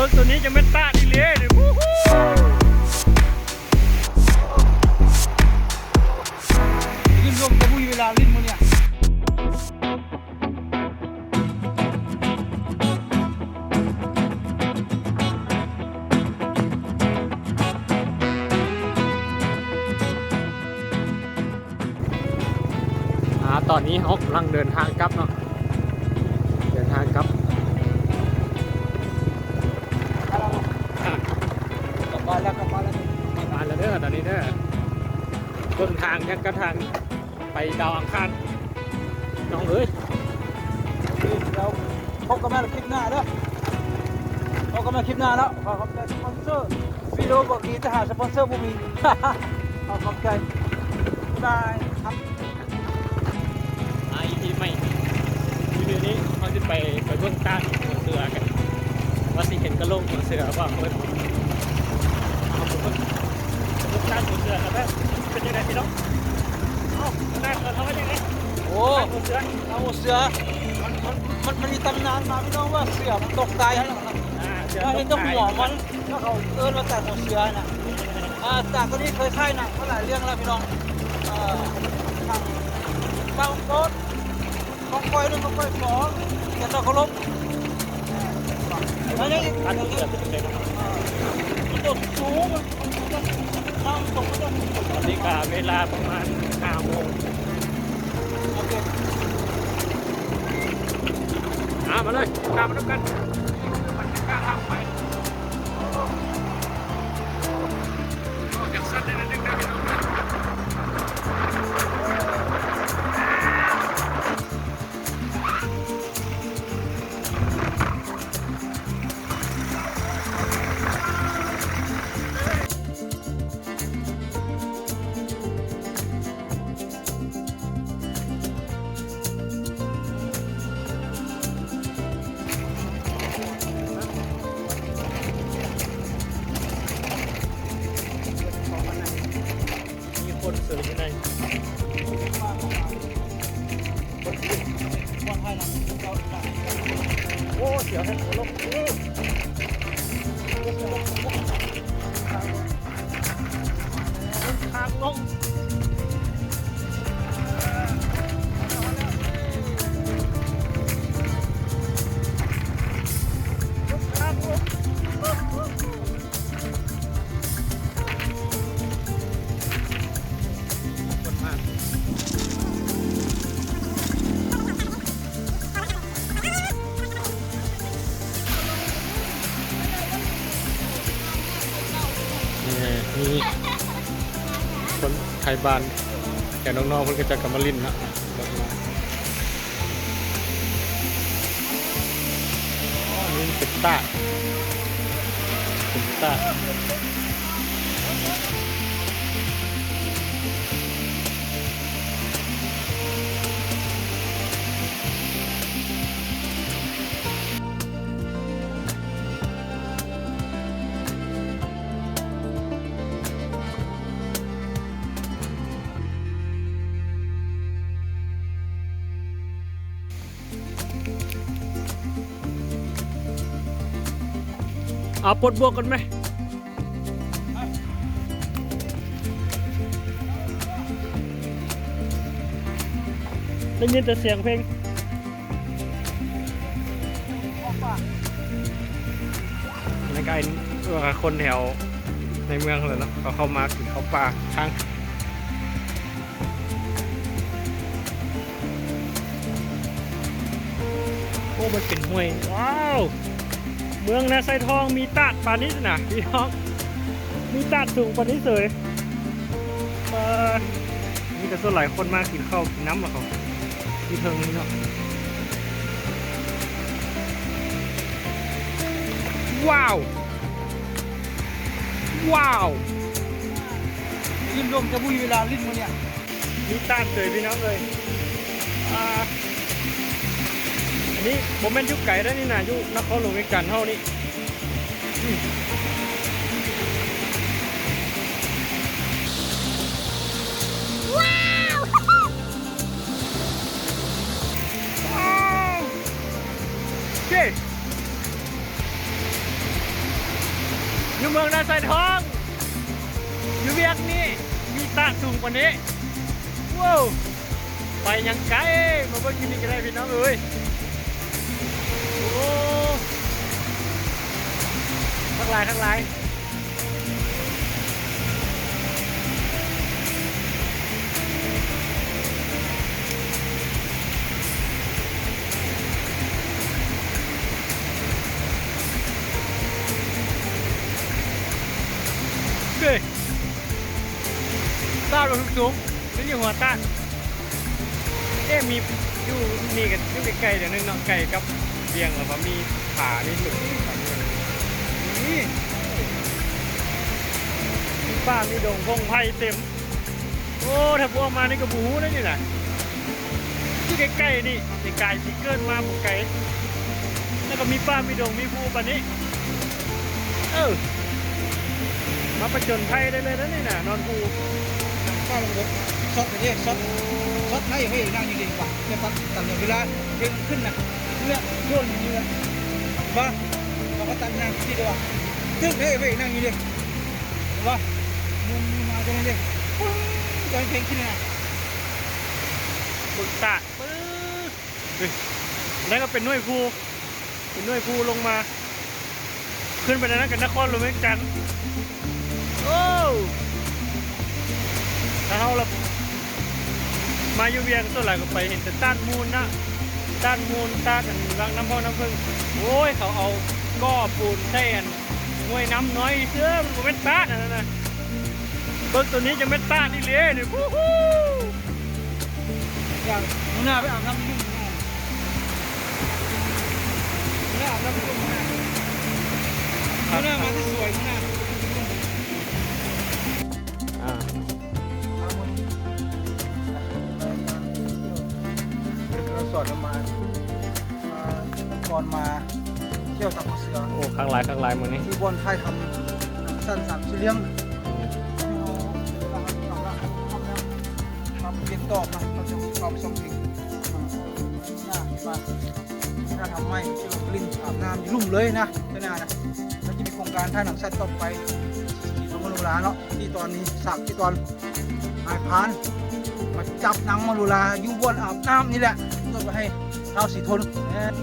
ລົດໂຕນີ້ຈະແມ່ນຕາດອີ່ຫຼີນີ້ ອູ້ ຂຶ້ນລົງກະບໍ່ມີເວລາຫຼິ້ນມື້ນີ້. ອາ ຕອນນີ້ເຮົາກຳລັງເດີນທາງກັບເນາະ ເດີນທາງກັບ ກັບບ້ານແລ້ວ ກັບບ້ານແລ້ວ ກັບບ້ານແລ້ວເດີ ຕອນນີ້ເດີ ເບິ່ງທາງແທນກັບທາງ ໄປດາວອັງຄານ ນ້ອງເອີຍ. ໂອເຄ ດຽວພົບກັນໃໝ່ຄລິບໜ້າເດີ ພົບກັນໃໝ່ຄລິບໜ້າເນາະ. ຂໍຂອບໃຈສະປອນເຊີ ວິດີໂອບອກດີແຕ່ຫາສະປອນເຊີບໍ່ມີ. ຂໍຂອບໃຈ ບາຍບາຍ. ອາ ອີພີໃໝ່ ວິດີໂອນີ້ເຮົາຊິໄປ ໄປເບິ່ງຕາດຫົວເສືອກັນ ວ່າຊິເຫັນກະໂຫຼກຫົວເສືອບໍ່. ເບິ່ງຕາດຫົວເສືອກັນເດີ ເປັນຈັ່ງໃດພີ່ນ້ອງ? ເອົ້າ ໜ້າເກີນເຮົາວ່າຈັ່ງໃດ? ໂອ້ ຕາດຫົວເສືອ ຕາດຫົວເສືອ ມັນ ມັນ ມັນ ມັນມີຕຳນານມາພີ່ນ້ອງ ວ່າເສືອມັນຕົກຕາຍຫັ້ນແຫຼະ ອາ ເສືອ ເຮົາເຫັນແຕ່ຫົວມັນ ແລ້ວເຂົາເອີ້ນວ່າຕາດຫົວເສືອນະ. ອາ ຕາດໂຕນີ້ເຄີຍຖ່າຍໜັງມາຫຼາຍເລື່ອງແລ້ວພີ່ນ້ອງ ເອີ ທາງເບົາໂກດ ຂອງຂ້ອຍເດີ ຂອງຂ້ອຍສອງ ແຕ່ເຈົ້າເຄົາລົບ ອັນນີ້ ອັນນີ້ເປັນຈັ່ງໃດ? ມັນຕົກສູງ ທາງຕົກມັນຕົກສູງ. ຕອນນີ້ກະເວລາປະມານຫ້າໂມງ. ໂອເຄ ອາ ມາເລີຍ ຕາມມານຳກັນ. ມີຄົນເສີຍຢູ່ໃນ ໂອ້ ສຽວແທ້ ລົງ ທາງລົງ ທາງລົງ. ນີ້ ມີຄົນໄທບ້ານ ແຕ່ນ້ອງໆ ເພິ່ນກະຈະກັບມາຫຼິ້ນເນາະ. ອໍ ນີ້ເປັນຕາດ ເປັນຕາດ. ເອົາ ປົດບວກກັນແມະ ໄດ້ຍິນແຕ່ສຽງເພງ. ໃນກາຍ ຄົນແຖວໃນເມືອງຫັ້ນແຫຼະເນາະ ເຂົາເຂົ້າມາກິນເຂົ້າປ່າທາງ ໂອ້ ມັນເປັນຫ້ວຍ ວ້າວ ເມືອງນາຊາຍທອງມີຕາດປານນີ້ນະພີ່ນ້ອງ ມີຕາດສູງປານນີ້ເສີຍ. ເອີ ມີແຕ່ສ່ວນຫຼາຍຄົນມາກິນເຂົ້າກິນນ້ຳລະເຂົາ ຢູ່ເທິງນີ້ເນາະ. ວ້າວ ວ້າວ ຂຶ້ນລົງຈະບໍ່ມີເວລາຫຼິ້ນມື້ນີ້ ມີຕາດເລີຍພີ່ນ້ອງເອີຍ. ອ່າ ອັນນີ້ບໍ່ແມ່ນຢູ່ໄກເດ້ນີ້ນະ ຢູ່ນະຄອນຫຼວງວຽງຈັນເຮົານີ້. ວ້າວ ໂອເຄ ໂອເຄ ໂອເຄ. ຢູ່ເມືອງນາຊາຍທອງ ຢູ່ວຽງນີ້ ມີຕາດສູງປານນີ້ ວ້າວ ໄປຍັງໄກ ມາເບິ່ງຢູ່ນີ້ກໍໄດ້ພີ່ນ້ອງເອີຍ ໂອ້ ຄັກຫຼາຍ ຄັກຫຼາຍ. ເອີ ຕາດບໍ່ຖືກສູງ ນີ້ຢູ່ຫົວຕາດ. ເອະ ມີຢູ່ນີ້ກໍຢູ່ໃກ້ໆ ດຽວໜຶ່ງເນາະ ໃກ້ກັບວຽງ ແລ້ວກໍມີຜາ ມີສູງ ນີ້ ມີປ່າ ມີດົງ ພົງໄພເຕັມ. ໂອ້ ຖ້າບໍ່ອອກມານີ້ກໍບໍ່ຮູ້ເດ້ນີ້ນະ ຢູ່ໃກ້ໆ ນີ້ ກາຍຊິເກີດມາບໍ່ໄກ ແລ້ວກໍມີປ່າ ມີດົງ ມີພູປານນີ້. ເອີ ມາປະຈົນໄພໄດ້ເລີຍນະນີ້ນະ ນອນພູ. ຟ້າລົງເດີ ຊັອດເດ້ ຊັອດ ຊັອດໄພເຮີ້ຍ ນັ່ງຢູ່ດີກວ່າ ແຕ່ປັດຕັນເວລາເພງມັນຂຶ້ນນະ ເລືອດໂດນຢູ່ນີ້ແຫຼະ ວ່າ ເຮົາກໍຕັດນາງທີ່ເດີວ່າ ຕຶກເດ້ເວີຍ ນັ່ງຢູ່ເດ້ ວ່າ ມຸມມາຈັ່ງໃດເດ້ ປຶ້ງ ຕອນເພງຂຶ້ນນະ ເບິ່ງຕາດ ປຶ້ງ ເອີຍ ນັ້ນກໍເປັນໜ່ວຍພູ ເປັນໜ່ວຍພູລົງມາ ຂຶ້ນໄປນັ້ນກໍນະຄອນຫຼວງວຽງຈັນ. ໂອ້ ຖ້າເຮົາລະມາຢູ່ວຽງ ສ່ວນຫຼາຍກໍໄປເຫັນແຕ່ຕາດມູນນະ ຕາດມູນ ຕາດອັນວັງນ້ຳເພົ້ານ້ຳເຜິ້ງ. ໂອ້ຍ ເຂົາເອົາກໍ່ປູນໃສ່ອັນ ຫ້ວຍນ້ຳນ້ອຍເຊື່ອ ມັນບໍ່ແມ່ນຕາດອັນນັ້ນນະ. ເບິ່ງໂຕນີ້ຈະແມ່ນຕາດອີ່ຫຼີນີ້ ອູ້ຫູ. ຢ່າງ ມື້ໜ້າໄປອາບນ້ຳຢູ່ລຸ່ມ ມື້ໜ້າ ມື້ໜ້າອາບນ້ຳຢູ່ລຸ່ມ ມື້ໜ້າ ມື້ໜ້າມາທີ່ສວຍ ມື້ໜ້າ ອ່າ ເຮົາສອນມາ ອ່າ ກ່ອນມາທ່ຽວສາມເສືອ ໂອ້ ຄັກຫຼາຍ ຄັກຫຼາຍມື້ນີ້ ທີ່ບ່ອນຖ່າຍທຳໜັງສັ້ນສາມສີ່ຫຼ່ຽມ ມາປ່ຽນຕອບນະ ເຮົາຈະເອົາໄປຊ່ອງເພງ ອ່າ ມາ ມາຖ່າຍທຳໃໝ່ ຊິລົງຫຼິ້ນອາບນ້ຳຢູ່ລຸ່ມເລີຍນະ ເທື່ອໜ້ານະ ແລ້ວຈະມີໂຄງການຖ່າຍໜັງສັ້ນຕໍ່ໄປ ທີ່ມາໂນລາເນາະ ທີ່ຕອນນີ້ ສາກທີ່ຕອນ ນາຍພານມາຈັບນາງມະໂນລາຢູ່ບ່ອນອາບນ້ຳນີ້ແຫຼະ ເພື່ອບໍ່ໃຫ້ທ້າວສີທົນ ແມ່ນ